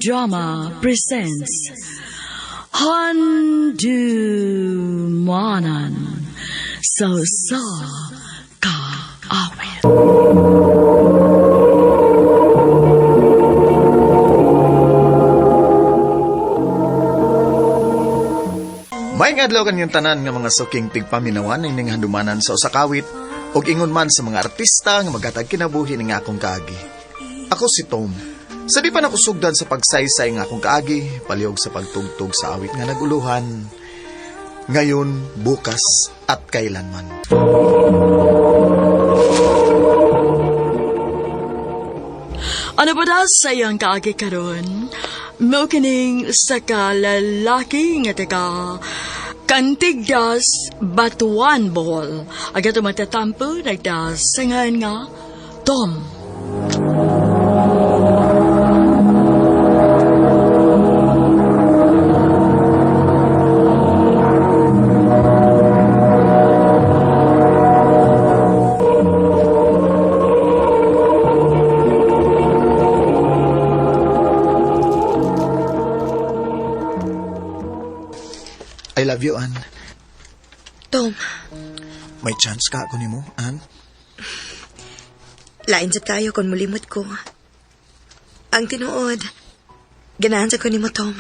Drama presents Handumanan sa Usa Ka Awit. Maayong adlaw kanyong tanan nga mga suking tigpaminawan ining handumanan sa usa ka awit ug ingon man sa mga artista nga maghatag kinabuhi ning akong kaagi. Ako si Tom. Sa di pa nako sugdan sa pagsaysay nga akong kaagi, palihog sa pagtugtog sa awit nga naguluhan, ngayon, bukas, at kailanman. Ano ba daw sa iyang kaagi karon? Mao kining sa kalalaki nga taga Kantigdas, Batuan, Bohol. Aga tumatatampo, nagdasangan nga Tom. I love you, Ann. Tom, May chance ka ako nimo, Ann? lain sa kayo kung mulimot ko. Ang tinuod, ganahan sa ko nimo, Tom.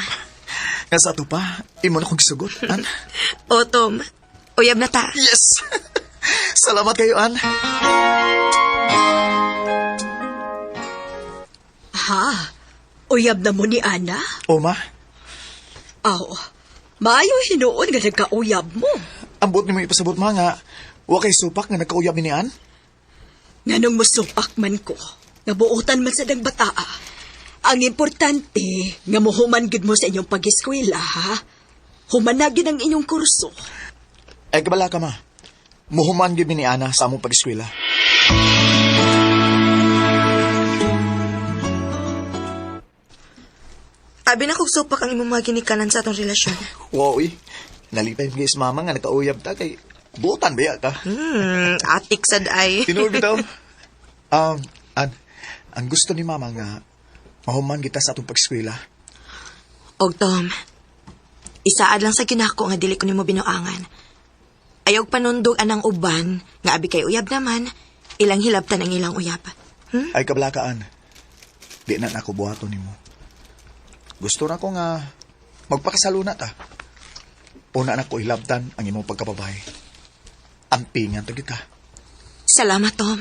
Nga sa ato pa, imo na kong gisugot, Ann. O, Tom, uyab na ta. Yes! Salamat kayo, Ann. Ha? Uyab na mo ni Ana? Oma, Aw, maayo hinuon nga nagkauyab mo. ambot nimo ipasabot ma nga, wa kay supak nga nagkauyab ni Ann. Nganong musupak man ko, nga buotan man sa bataa. Ang importante, nga muhuman gid mo sa inyong pag-eskwela, ha? Humanagin ang inyong kurso. Ay, kabala ka ma. Muhuman gyud mi ni Ana sa among pag-eskwela. Abi na kog supak ang imong mga ginikanan sa atong relasyon. Wow, uy. Nalipay mo guys, mama nga nagkauyab ta kay buotan ba ka? Atik sad ay. Tinuod bitaw. An, ang gusto ni mama nga mahuman kita sa atong pag-eskwela. Og Tom, isaad lang sa ginako nga dili ko nimo binuangan. Ayaw panundog anang uban nga abi kay uyab naman, ilang hilabtan ang ilang uyab. Ay kabala ka, An. Di na nako buhaton nimo. Gusto na ko nga magpakasaluna ta. Una na ko hilabtan ang imong pagkababae. Ampingan to kita. Salamat, Tom.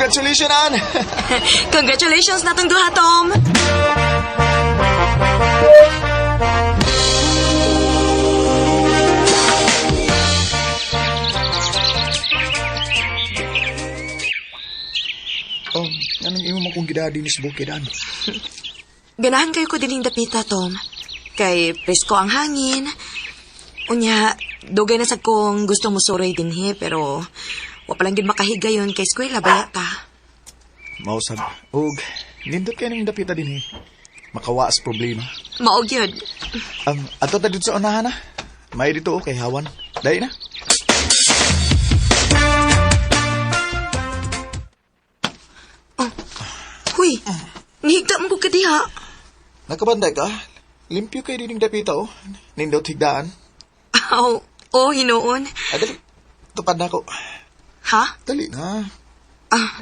Congratulations, Ann! Congratulations natong duha, Tom. Oh, anong imo mo kong gidadi ni Bukid, Ann? Ganahan kayo ko dinhing dapita, Tom. Kay presko ang hangin. Unya, dugay na sa kong gusto mo suroy dinhi, pero wa pa lang gid makahigayon kay eskwela baya ta. Mausab. Og, nindot kayo ng dapita din eh. Makawaas problema. Mao gyud. Ang ato ta dito sa unahan na. May dito okay, hawan. Dahil na. Huy, nihigda mo ko kadiha. Nakabanday ka? Limpyo kayo din dapita oh. Nindot higdaan. Aw, oh, hinuon. Ah, dali. Tupad na ako. Ha? Dali na. Ah,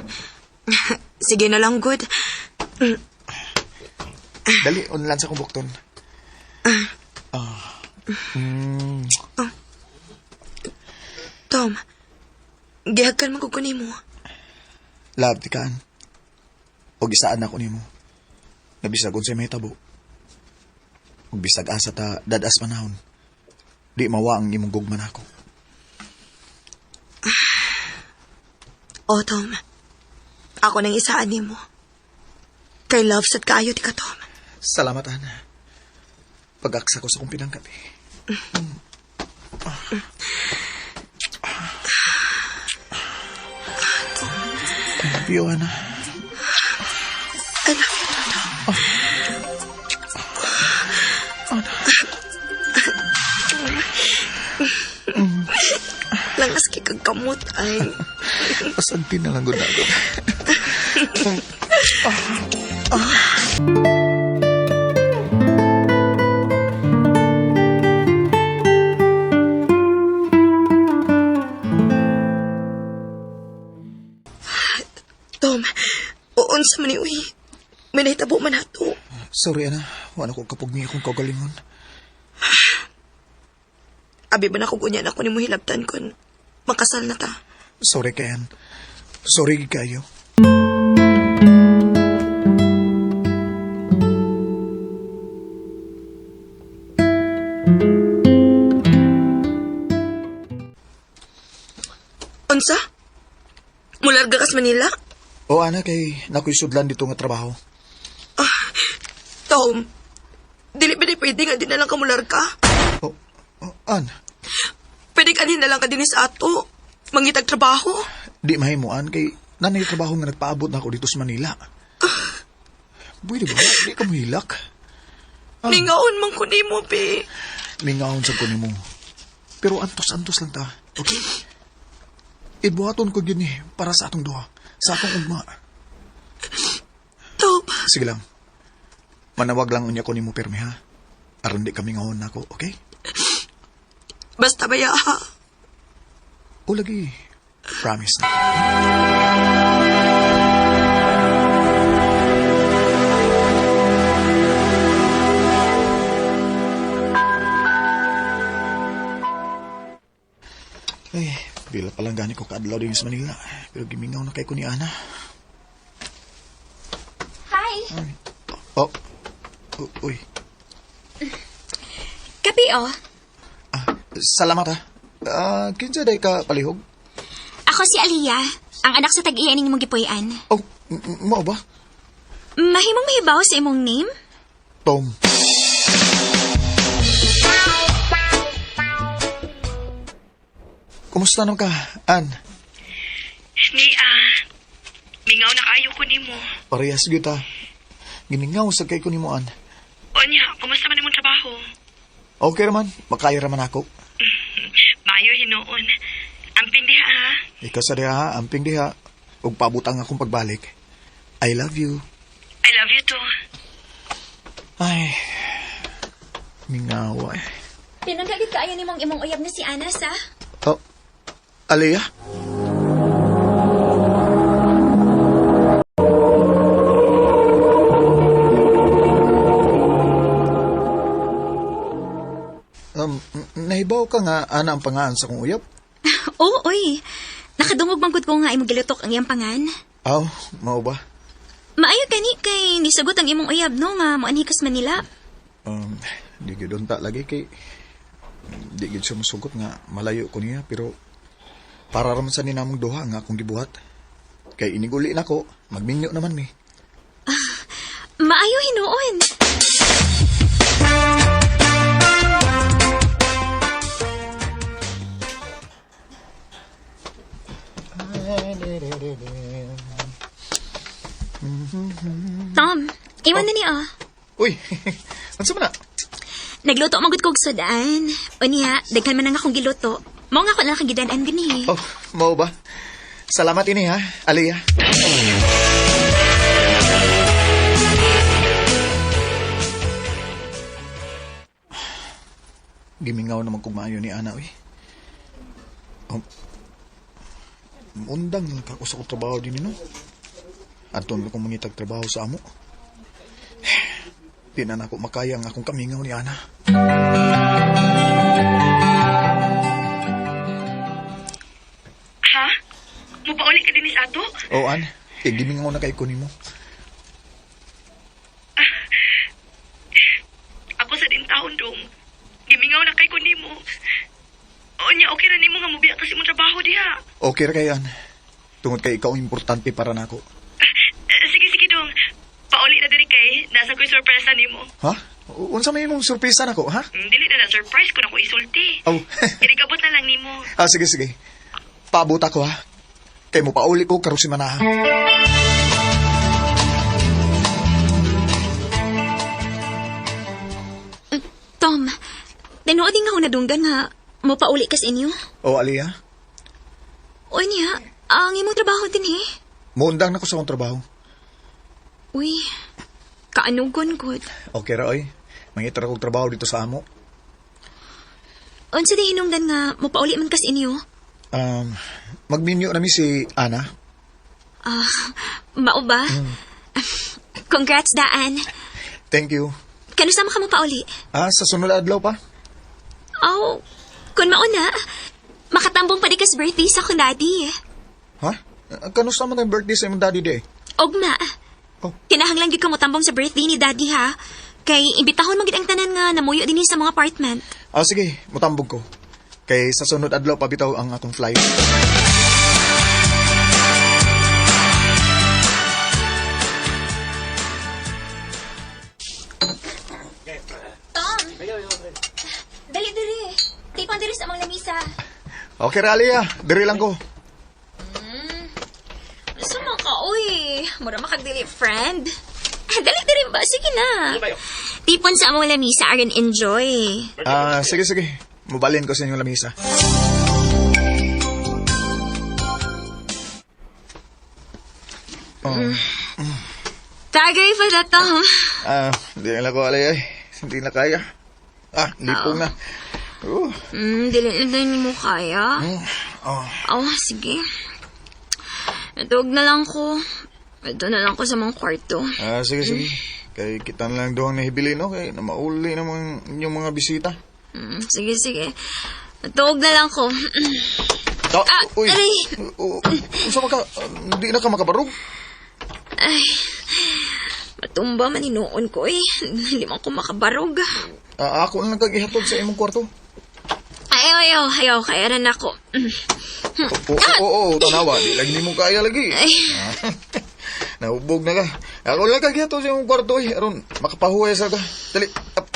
sige na lang, good. Dali, unlan sa kong bukton. Ah. Tom, gihagkan man ko nimo. Love, di kaan. Og isaan ako nimo. Nabisag unsay mahitabo. Ug bisag asa ta dadas panahon. Di mawa ang imong gugma nako. Oh, Tom. Ako nang isaan nimo. Kay love sad kaayo ti ka, Tom. Salamat, Ana. Pag-aksa ko sa kong pinangkat eh. I love you, Ana. I love you, Toto. Langas kay kag kamot ay. Pasanti na lang gud ako. Tom, unsa man ni uy. May nahitabo man ato. Sorry, Ana. Wala ko kapog niya akong kagalingon. Abi ba na kung unya na ako nimo hilabtan kun makasal na ta. Sorry, Ken. Sorry kayo. Unsa? Mularga kas Manila? O, Ana, kay nakoy sudlan dito nga trabaho. Tom, dili ba di pwede nga di na lang ka mularga? O, o, An, Pwede ka din na lang ka din sa ato. Mangitag trabaho. di mahimuan kay nanay trabaho nga nagpaabot na ako dito sa Manila. Pwede ba? Di ka muhilak. Ah. Ningaon man ko nimo, be. Mingaon sa kunin mo. Pero antos-antos lang ta. Okay? Ibuhaton ko yun eh, para sa atong duha. Sa atong ugma. Tom, Sige lang. Manawag lang unya ko nimo pirmi ha. Aron di kami ngahon nako, okay? basta ba ya ha? O lagi, promise na. Ay, bila palang gani ko kaadlaw din sa Manila. Pero gimingaw na kay ko ni Ana. Hi! Ay. Oh. Uy. Kapi oh. Ah, salamat ha. Ah, kinsa day ka palihog? Ako si Aliyah, ang anak sa tag-iya ning imong gipuy-an. Oh, mao ba? Mahimong mahibaw sa imong name? Tom. Kumusta naman ka, Ann? Ni ah, mingaw na kayo ko nimo. Parehas gyud ta. Gimingaw sa kay ko nimo, Ann. Onya, kumusta man imong trabaho? Okay raman, makaya raman ako. Maayo hinuon. Amping diha ha. Ikaw sa diha, amping diha. Ug paabot ang akong pagbalik. I love you. I love you too. Ay, mingaw ay. Pinanggagit kaayo nimong imong uyab na si Ana sa? Oh, Aliyah? Nahibaw ka nga, ana ang pangaan sa kong uyab? Oo, oy. Nakadungog man gud ko nga imong gilutok ang iyang pangan. Aw, mao ba? Maayo gani kay nisagot ang imong uyab no nga moanhi kas Manila. Di gyud unta lagi kay di gyud siya musugot nga malayo ko niya pero para raman sa ninamong duha nga akong gibuhat. Kay iniguli nako, magminyo naman mi. Maayo hinuon. Tom, iwan na ni oh. Uy, unsa man na? Nagluto man gud kog sudan. Unya, daghan man ang akong giluto. Mao nga ako na lang gidan-an gani. Oh, mao ba? Salamat ini ha, Aliyah. Gimingaw naman kung maayo ni Ana, uy. Oh, undang lang ako sa akong trabaho din, no? Anton ko mangitag trabaho sa amo. Di na nako makaya ang akong kamingaw ni Ana. Ha? Mupauli ka din sa ato? Oh, An, eh, gimingaw na kay ko nimo. Ako sa din taon dong. Gimingaw na kay ko nimo. Onya, okay ra nimo nga mubiya kasi imong trabaho diha. Okay ra kay An. Tungod kay ikaw ang importante para nako. Sige, sige dong. Pauli na diri kay nasa ko'y sorpresa nimo. Ha? Unsa may imong surpresa nako, ha? Dili na na surprise ko na ko isulti. Oh. Irigabot na lang nimo. Ah, sige, sige. Paabot ako, ha? Kay mo pauli ko karong semana, ha? Tom, tinuod nga ako nadunggan nga mo pauli kas inyo. Oh, Aliyah. O niya, ang imong trabaho din eh. Muundang na ko sa akong trabaho. Uy, kaanugon gud. Okay ra, oy. Mangita ra kog trabaho dito sa amo. Unsa di hinungdan nga mo pauli man kas inyo? Um, magminyo na mi si Ana. Ah, mao ba? Congrats daan. Thank you. Kano sama ka mo pauli? Ah, sa sunod adlaw pa. Oh, kun mao na, makatambong pa di kas birthday sa akong daddy. Ha? Kanusta man tayong birthday sa imong daddy day? Ugma. Oh. Kinahanglan gyud ka mo tambong sa birthday ni daddy ha. Kay imbitahon man gid ang tanan nga namuyo dinhi sa mga apartment. Ah, sige. Mutambog ko. Kay sa sunod adlaw pa bitaw ang akong flight. Tom! Dali diri. Tipon diri sa among lamisa. Okay ra, Aliyah. Diri lang ko. Sama ka, uy. Mura makagdili, friend. Dali diri ba? Sige na. Tipon sa among lamisa aron enjoy. Ah, sige, sige. Mubalin ko sa inyong lamisa. Oh. Tagay pa na, Tom. Ah, hindi na ko, Aliyah. eh. Hindi na kaya. Ah, lipong na. Dili na din mo kaya. Oh. Oh, sige. Natawag na lang ko. Ito na lang ko sa mga kwarto. Ah, sige, sige. Kay kita na lang doon nahibili, no? Kay na mauli naman inyong mga bisita. Sige, sige. Natawag na lang ko. Ah, Ah, uy. aray. Unsa man ka? Hindi na ka makabarog. Ay, matumba man hinuon ko eh. Hindi man ko makabarog. Ah, ako na lang kag ihatod sa imong kwarto. Ayaw, ayaw, ayaw. Kaya rin ako. Oo, oo, oo, tanawa. Di lagi nimo kaya lagi. Ay. Ah, Nahubog na ka. Ako lang kag ihatod sa imong kwarto eh. Aron, makapahuway sa ka. Dali. Up.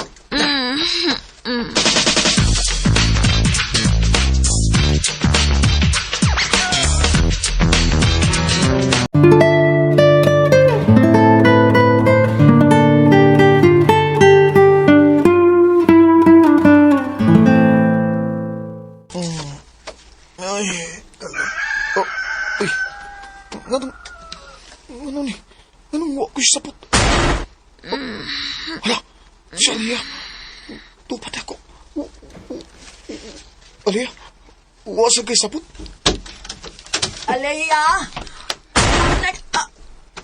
Ay, oh, uy. Nganong, ano ni? Nganong wa ko'y sapot? Oh, hala, si Aliyah. Tupat ako. Aliyah, wa sa kay sapot? Alea!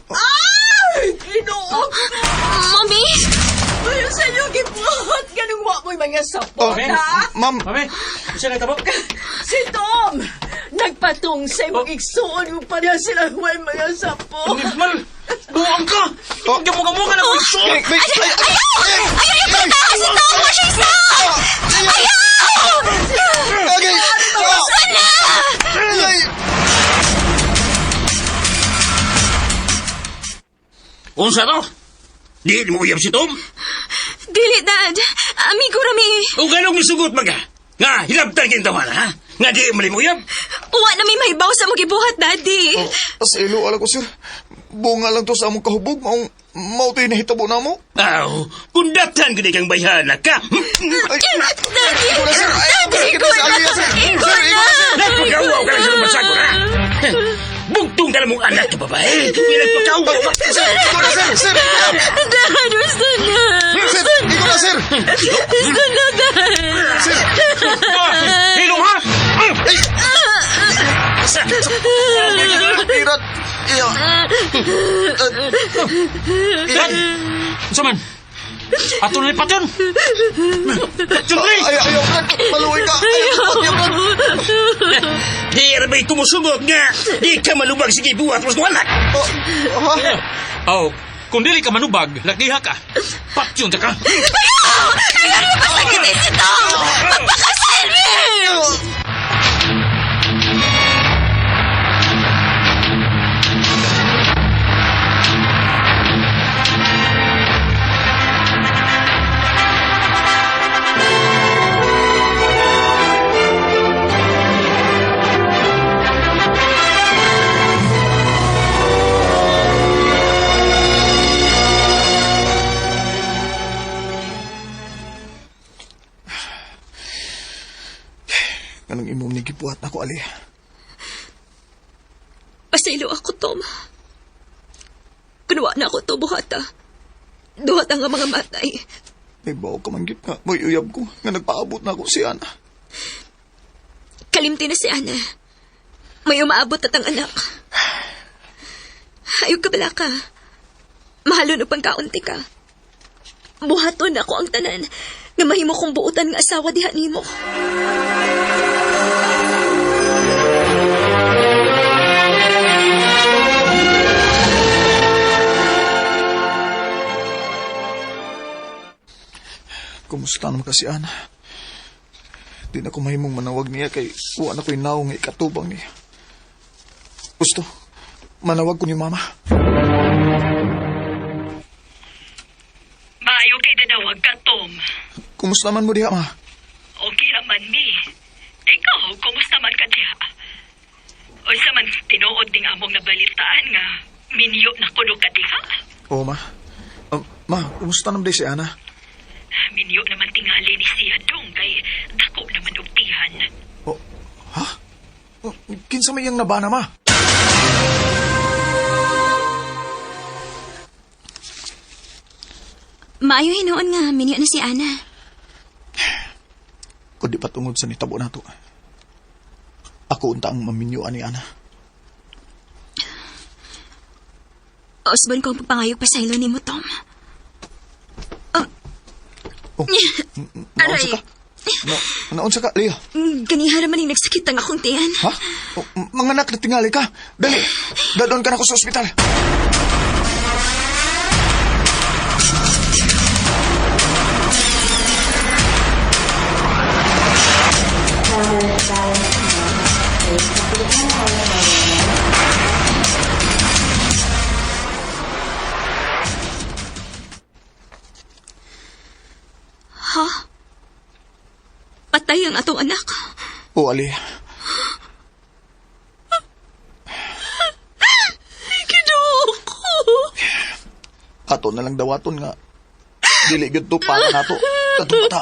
Ay! Ginoo! Mami! Ano sa inyo gibuhat? Ganun wa mo'y mga Oh, sapot, ha? ma'am, Mami, siya nagtabo? Si Tom! Nagpatong sa imong igsuon yung pareha sila huwag mga sapot. Mal, buang ka! Oh. Gamuga-muga na kong isuot! Ay, ay, ay, ay, ay, ay, Ah, si Tom! Wa siya isa! Ayaw! Okay. Sana! Ay, Unsa to? Di mo uyab si Tom? Dili, Dad. Amigo rami. O ganong misugot maga? Nga, hilabtan kayong tawana, ha? Nga di mo uyab? Uwa na may mahibaw sa mong gibuhat, Daddy. Oh, asilo, ala ko, sir. Bunga lang to sa among kahubog. Maong, mao to'y nahitabo na mo. Aw, kundatan gud kang bayhana ka. Ay, Daddy! ikaw na, sir. Ay, Daddy, sir, ikaw sa na! Aliyah, sir. Ikaw Sir, ikaw na, sir. Nagpagkawaw ka lang sa lumasagon, ha? Bugtong ka na mong anak ka, babae. Pinagpagkawaw ka. Sir, ikaw na, sir. Sir, ikaw na. Dad, gusto na! Sir, ikaw na, sir. Gusto na, Dad! Sir, Hilong, ha? ay. Irat. Iya. Unsa man? Ato na lipat yun! Patyon, pre! Ay, ayaw, Brad. Maluwi ka. Ayaw, ayaw, Brad. Di ra ba'y tumusugot nga? Di ka malubag sige buhat mas anak. Oh, ha? Oh, kung dili ka manubag, lagdiha ka. Patyon ta ka. Ayaw niyo pasakitin si Tom! Magpakasal mi! gibuhat nako, Ali. Pasaylo ako, Tom. Kunwa na ako to buhata. Duhat ang mga matay. May bawo ka man gyud nga may uyab ko nga nagpaabot na ako si Ana. Kalimti na si Ana. May umaabot at ang anak. Ayaw ka bala ka. Mahalon upang kaunti ka. Buhaton ako ang tanan nga mahimo kong buutan nga asawa diha nimo. Kumusta naman ka si Ana? Di na ko mahimong manawag niya kay wa na ko'y naong nga ikatubang niya. Gusto, manawag ko ni Mama. Maayo kay dadawag ka, Tom. Kumusta man mo diha, Ma? Okay raman mi. Ikaw, kumusta man ka diha? Unsa man tinuod ning among nabalitaan nga minyo na kuno ka diha? Oo, Ma. Ma, kumusta naman di si Ana? Minyo naman tingali ni siya dong kay dako naman og tihan. Oh, ha? Oh, kinsa may iyang nabana, Ma? Maayo hinuon nga, minyo na si Ana. Kundi patungod sa nitabo nato. Ako unta ang maminyo ani Ana. Osbon ko ang pagpangayog pasaylo nimo, Tom. Oh, naunsa ka? Na, naunsa ka, Leah? Ganiha raman yung nagsakit ang akong tiyan. Ha? Oh, mga anak, natingali ka. Dali, dadon ka na ko sa ospital. Ha? Patay ang atong anak. Oh, Ali. Ginoo ko. Ato na lang dawaton nga. Dili gyud to para nato. Katong bata.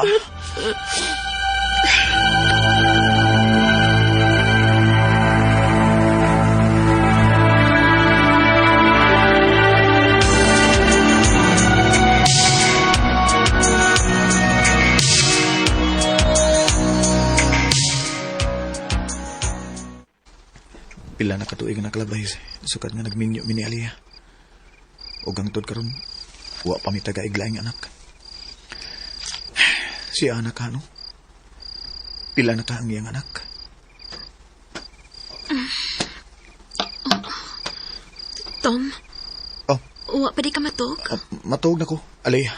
Pila na katuig nga nakalabay sukat nga nagminyo mi ni Aliyah. Og hangtod karon wa pa mi taga-iglaing anak. Si anak ka, no? Pila na ka ang iyang anak? Tom, Oh, wa pa di ka matug? matuog na ko, Aliyah.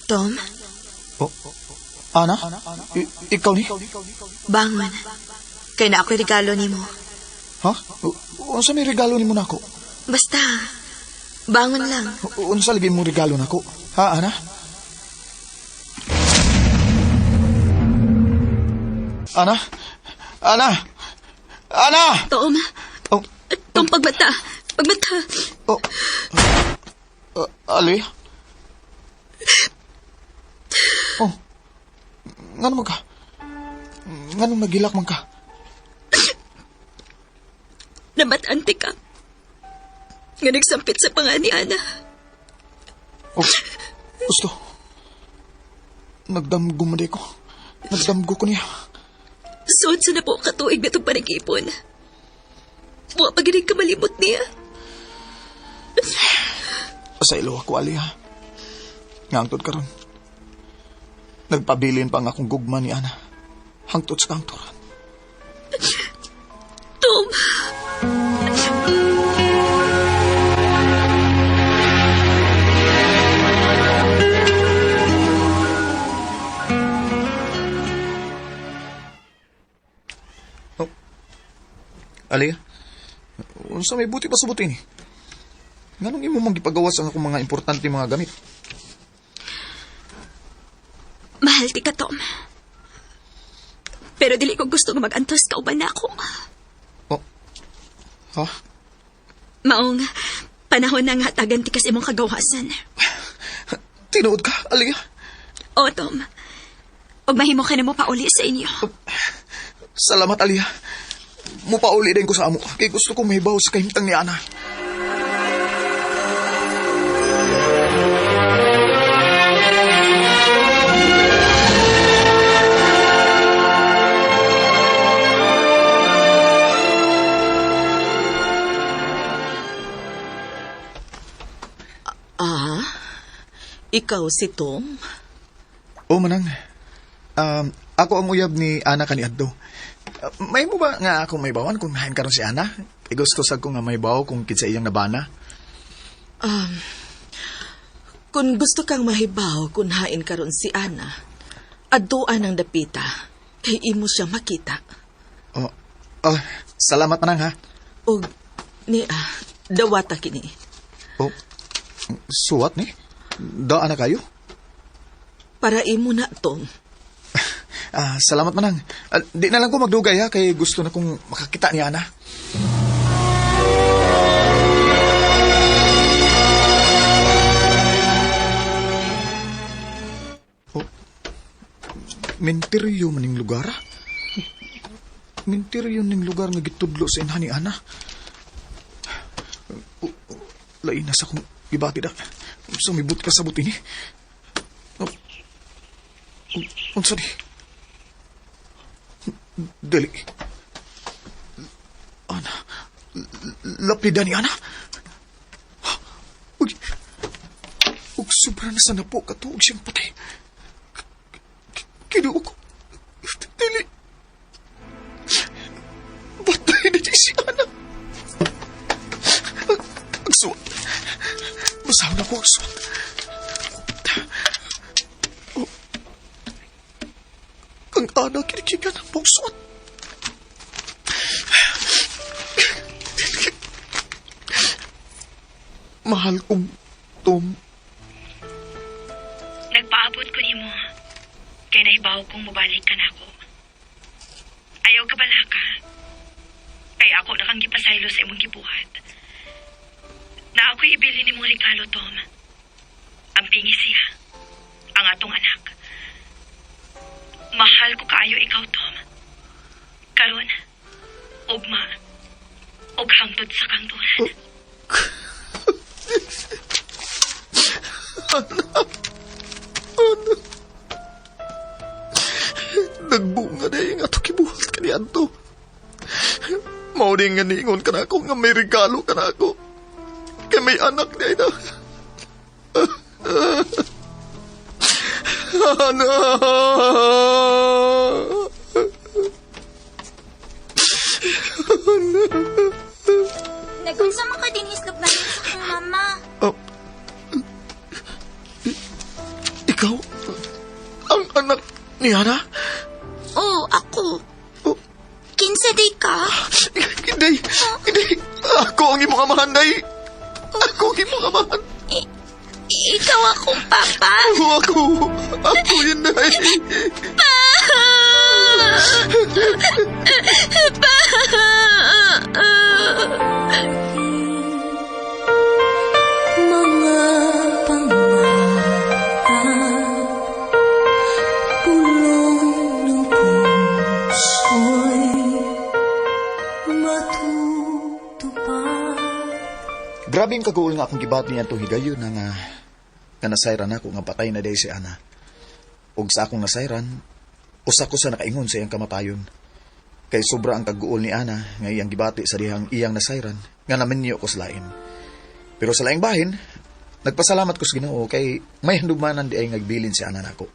Tom, Oh, Ana? Ikaw ni? bangon. Kay na ako'y regalo nimo. Ha? Unsa may regalo nimo nako? Basta, bangon lang. Unsa lagi mo regalo nako? Ha, Ana? Ana? Ana? Ana! Tom, Oh, Tom, pagmata. Pagmata. oh. Ali? Oh. Ngano man ka? Nganong nagilak man ka? Namatante ka. Nga nagsampit sa panga ni Ana. Oh, gusto. Nagdamgo man di ko. Nagdamgo ko niya. Suod sa na po katuig na itong panag-ipon. Wa pa gini kamalimot niya. Sa ilo ako, Ali, ha? Nga hangtod karon. Nagpabilin pa ang akong gugma ni Ana. Hangtod sa kangturan. Tom! Ali, unsa may buti pa sa buti ni? Nganong imo mang gipagawas ang akong mga importante mga gamit? Mahal ti ka, Tom. Pero dili ko gusto nga mag-antos kauban na ako. Oh. Ha? Maong panahon na nga hatagan ti kas imong kagawasan. Tinuod ka, Aliyah. O, Tom. Og mahimo ka na mo pauli sa inyo. Salamat, Aliyah. Mupauli din ko sa amo. Kay gusto kong mahibaw sa kahimtang ni Ana. Ah, ikaw si Tom? O, manang. Ako ang uyab ni Ana kaniadto. May mo ba nga akong may bawan kung nahain karon si Ana? Kay gusto sad ko nga may baw kung kinsa iyang nabana. Kung gusto kang mahibaw kung hain karon si Ana, adtuan ang dapita, kay imo siya makita. Oh, oh, salamat manang ha. Og niya, dawata kini. Oh, suwat ni? Daan na kayo? Para imo na, Tom. Ah, salamat manang. Ah, di na lang ko magdugay ha, kay gusto na kong makakita ni Ana. Oh, menteryo maning lugar ah. Menteryo ning lugar nga gitudlo sa inha ni Ana. Oh, oh, lain na sa kong gibati da. Sumibot ka sa buti ni. Oh, unsa di? Dali. Ana. Lapida ni Ana. Uy. Ug sobra na sa napo katuog siyang patay. Kinuo ko. Dili. Patay na di si Ana. Ang suwat. Basahon ako ang suwat. Oh. Ang Ana kinikigan ang pong suwat. Mahal kong Tom. Nagpaabot ko nimo. Kay nahibaw kong mobalik ka nako. Ayaw ka balaka. Kay ako na kang gipasaylo sa imong gibuhat. Na ako'y ibili nimong regalo, Tom. Ang pingi siya. Ang atong anak. Mahal ko kaayo ikaw, Tom. Karon, ugma, ug hangtod sa kangturan. Ana. Nagbunga na yung ato kibuhat ka ni Anto. Mao ni nga niingon ka na ako, nga may regalo ka na ako. Kay may anak niya na. Ana! Nagunsa man ka din islog na sa akong mama. Oh. Ikaw? Ang anak ni Ana? Oo, ako. Oh. Kinsa day ka? Hindi! Hindi! Ako ang imong amahan, day! Ako ang imong amahan! Ikaw akong papa. Ako! Ako! Ako yun, day! Pa! Pa! Mga pangarap, pulong ng puso'y matutupad. Grabe ang kaguol nga akong gibati niya itong higayon na nga nasayran ako nga patay na day si Ana. Ug sa akong nasayran, usa ko sa nakaingon sa iyang kamatayon. Kay sobra ang kaguol ni Ana nga iyang gibati sa dihang iyang nasayran nga naminyo ko sa lain. Pero sa laing bahin, nagpasalamat ko sa Ginoo kay may handumanan di ay ngagbilin si Ana nako.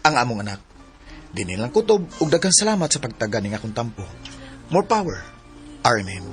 Ang among anak. Di nilang kutob ug daghang salamat sa pagtaga ning akong tampo. More power. RMN.